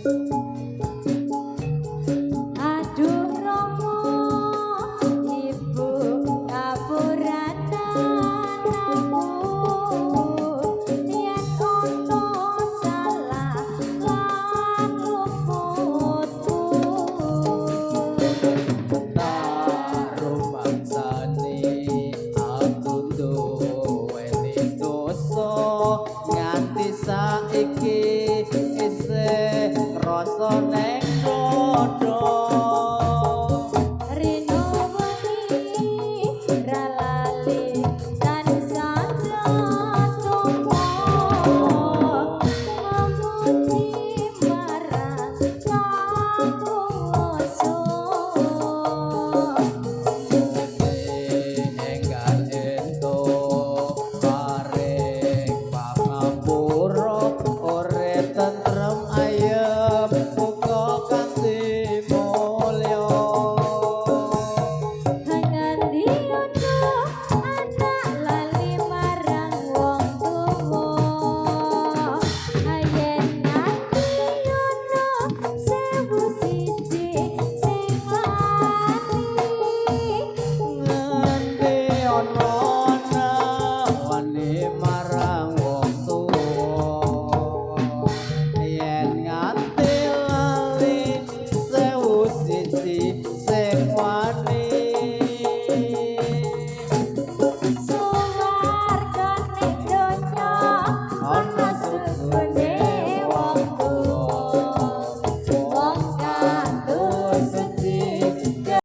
Aduh Romo, ibu kapuratan aku yen ono salah lan luputku. Tak rumangsane aku duweni dosa, nganti saiki isih krasa.